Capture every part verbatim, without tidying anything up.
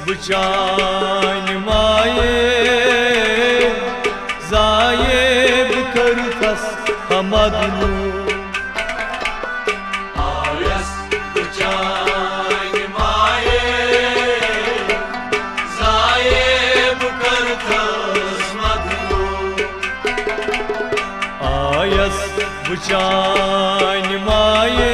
وٕچھان مایہِ زایہِ بہٕ کٔرتھس حمد نوٗر۔ آیس وٕچھان مایہِ زایہِ بہٕ کٔرتھس مدنوٗر۔ آیس وٕچھان مایہِ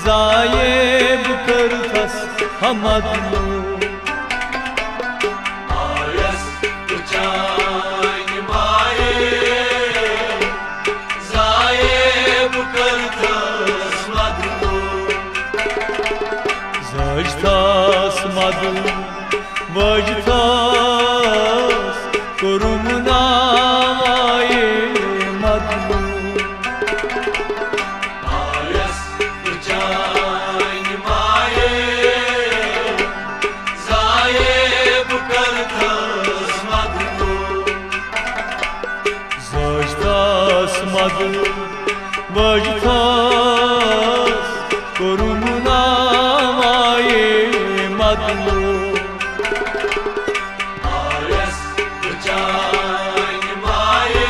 زایہِ بہٕ کٔرتھس حمد نوٗر۔ آیس وٕچھان مایہِ زایہِ بہٕ کٔرتھس مدنوٗر۔ زٲج تھس مدٕ وٲج تھس کوٚرُم ناوایہِ مدنوٗر۔ آیس وٕچھان مایہِ زایہِ بہٕ کٔرتھس مدنوٗر۔ زٲج تھس مدٕ وٲج تھس کوٚرُم ناوایہِ مدنوٗر۔ آیس وٕچھان مایہِ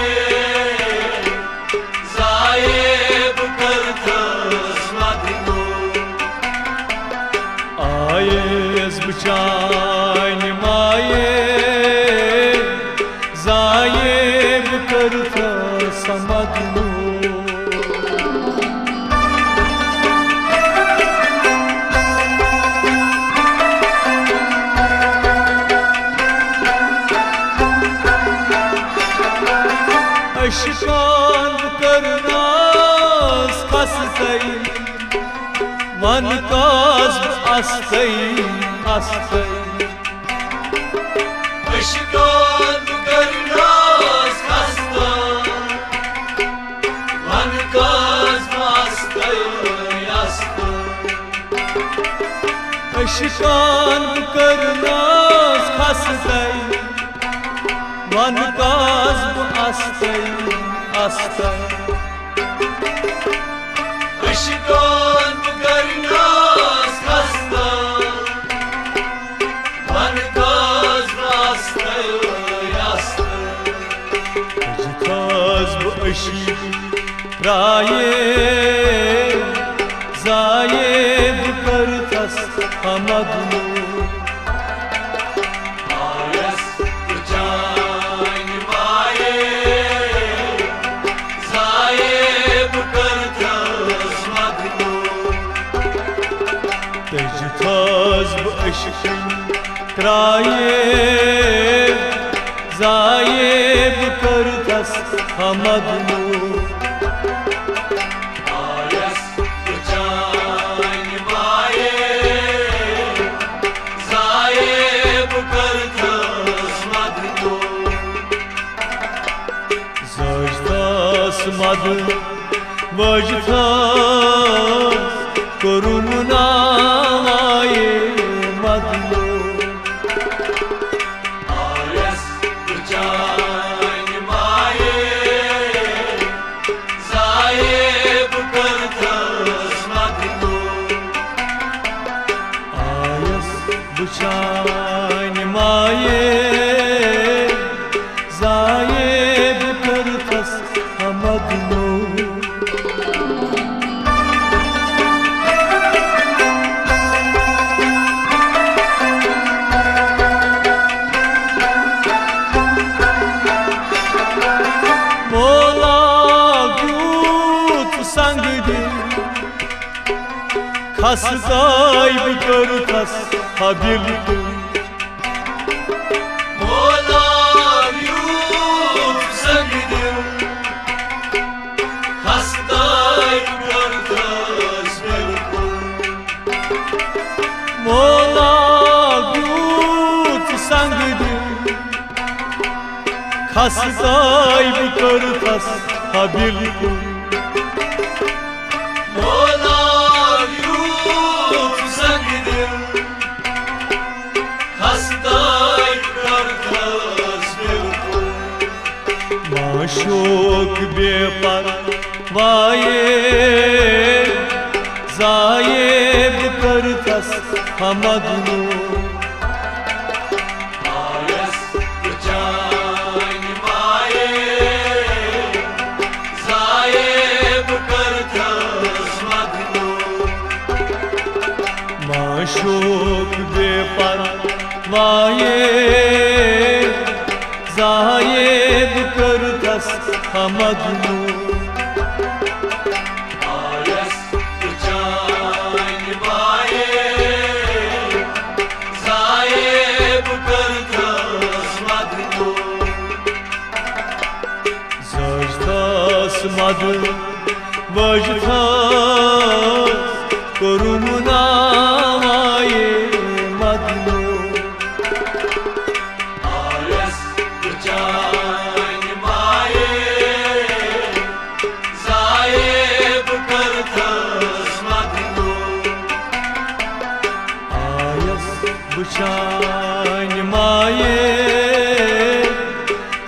زایہِ بہٕ کٔرتھس مدنوٗر۔ آیس وٕچھان مایہِ زایہِ بہٕ کٔرتھس مدنوٗر۔ عشقن بہٕ کٔرنس خستَے، وَن کَس بہٕ اَستَے، اَستَے۔ عشقن بہٕ کٔرنس خستَے، وَن کَس بہٕ اَستَے، اَستَے۔ عشقن بہٕ کٔرنس خستَے، وَن کَس بہٕ اَستَے، اَستَے۔ عشقن بہٕ کٔرنس خستَے، وَن کَس بہٕ اَستَے، اَستَے۔ تُجہِ تھٲس بہٕ عشق ترٛایہِ، زایہِ بہٕ کٔرتھس حمد نوٗر۔ آیس وٕچھان مایہِ زایہِ بہٕ کٔرتھس مدنوٗر۔ تُجہِ تھٲس بہٕ عشق ترٛایہِ، زایہِ بہٕ کٔرتھس حمد نوٗر۔ آیس وٕچھان مایہِ زایہِ بہٕ کٔرتھس مدنوٗر۔ زٲج تھس مدٕ وٲج تھس کوٚرُم ناوایہِ مدنوٗر۔ آیس وٕچھان مایہِ زایہِ بہٕ کٔرتھس مدنوٗر۔ آیس وٕچھان مایہِ زایہِ بہٕ کٔرتھس حمد نوٗر۔ مولا کیُتھ سنگ دِل، خستَے بہٕ کٔرتھس ہا بِلکُل۔ مولا یوٗت سنگ دِل، خستَے کٔرتھس بِلکُل۔ مولا یوٗت سنگ دِل، خستَے بہٕ کٔرتھس ہا بِلکُل۔ مولا یوٗت سنگ دِل، خستَے کٔرتھس بِلکُل۔ معشوق بے پروایہِ، زایہِ بہٕ کٔرتھس حمد نو۔ آیس بہٕ چانہِ مایہِ، زایہِ بہٕ کٔرتھس مدنو۔ معشوق بے پروایہِ، زایہِ بہٕ کٔرتھس حمد نو۔ آیس بہٕ چانہِ مایہِ، زایہِ بہٕ کٔرتھس مدنو۔ زٲجتھس مدٕ وٲجتھس کوٚرُم ناوایہِ مدنو۔ آیس بہٕ چانہِ مایہِ، زایہِ بہٕ کٔرتھس مدنو۔ آیس بہٕ چانہِ مایہِ،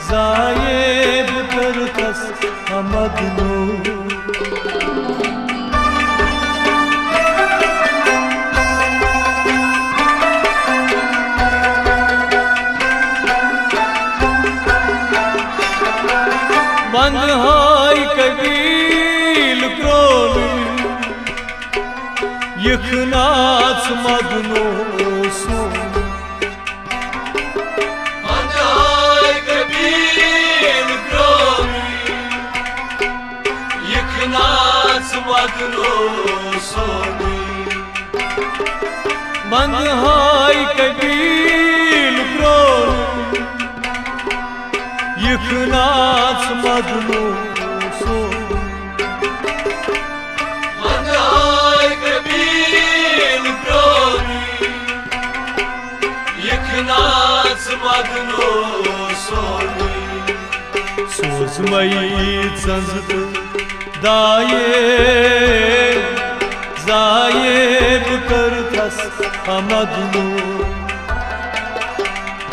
زایہِ بہٕ کٔرتھس حمد نو۔ ونہٕ ہاے قبیل کرونُے، یِکھ ناژ مدنو سون۔ ونہٕ ہاے قبیل کرونُے، یِکھ ناژ مدنو سون۔ ونہٕ ہاے قبیل کرونُے، یِکھ ناژ مدنو سون۔ ونہٕ ہاے قبیل کرونُے، یِکھ ناژ مدنو سون۔ سوز مئی ژٕنٛز تہٕ دایہِ، زایہِ بہٕ کٔرتھس حمد نو۔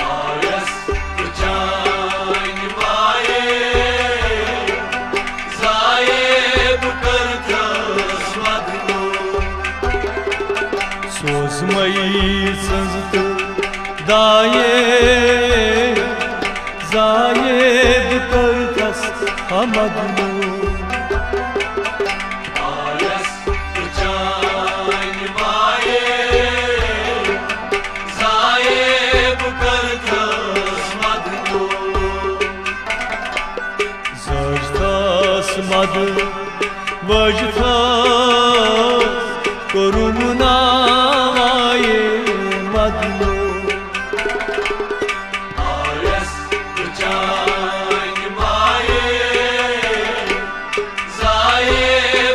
آیس بہٕ چانہِ مایہِ، زایہِ بہٕ کٔرتھس مدنو۔ سوز مئی ژٕنٛز تہٕ دایہِ، زایہِ بہٕ کٔرتھس حمد نو۔ آیس بہٕ چانہِ مایہِ، زایہِ بہٕ کٔرتھس مدنو۔ زٲجتھس مدٕ وٲجتھس کوٚرُم ناوایہِ مدنو۔ آیس بہٕ چانہِ مایہِ، زایہِ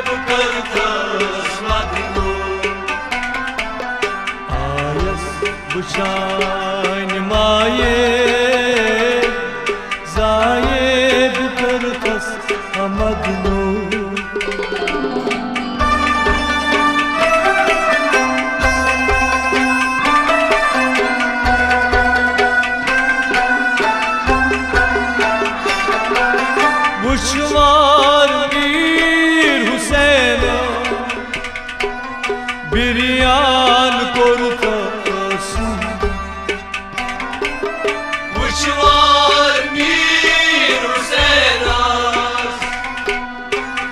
بہٕ کٔرتھس مدنو۔ آیس بہٕ چانہِ مایہِ، زایہِ بہٕ کٔرتھس حمد نو۔ وُچھوار میٖر حُسین بِریان کوٚرتھس۔ وُچھوار میٖر حُسینس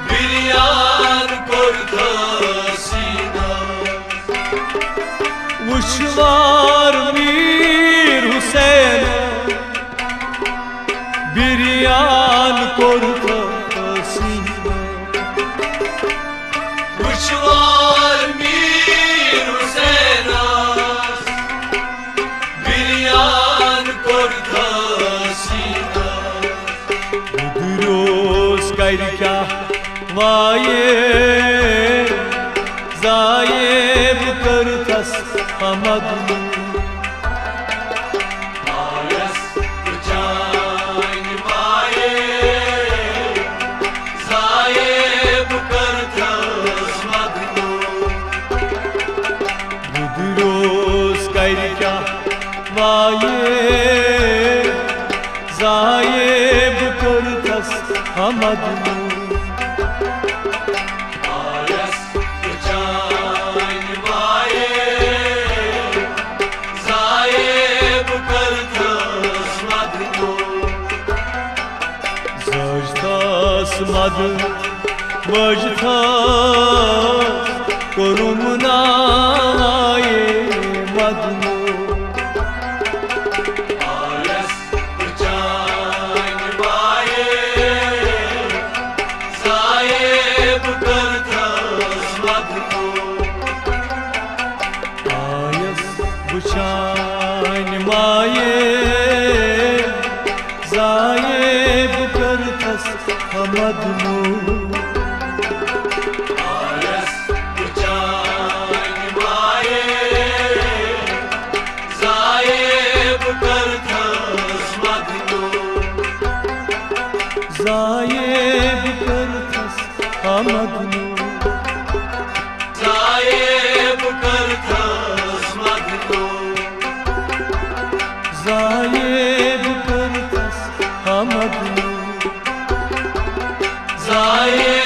بِریان کوٚرتھس سیٖنس۔ وُچھوار میٖر حُسینس بِریان کوٚرتھس سیٖنس۔ وُچھوار میٖر حُسینس بِریان کوٚرتھس سیٖنس۔ گُدریوس کرِ کیٛاہ وایہِ، زایہِ بہٕ کٔرتھس حمد نو۔ آیس بہٕ چانہِ مایہِ، زایہِ بہٕ کٔرتھس مدنو۔ گُدریوس کرِ کیٛاہ وایہِ، زایہِ بہٕ کٔرتھس حمد نو۔ آیس بہٕ چانہِ مایہِ، مد وجتھا کوٚرُم ناے مدنو۔ آیس بہٕ چانہِ مایہِ، زایے بہٕ کٔرتھس مدنو۔ آیس بہٕ چانہِ مایہِ، زایے بہٕ کٔرتھس مدنو۔ آیس بہٕ چانہِ مایہِ، زایے بہٕ کٔرتھس مدنو۔ زایے بہٕ کٔرتھس مدنو۔ زایے بہٕ کٔرتھس مدنو۔ زایے بہٕ کٔرتھس مدنو۔ زایے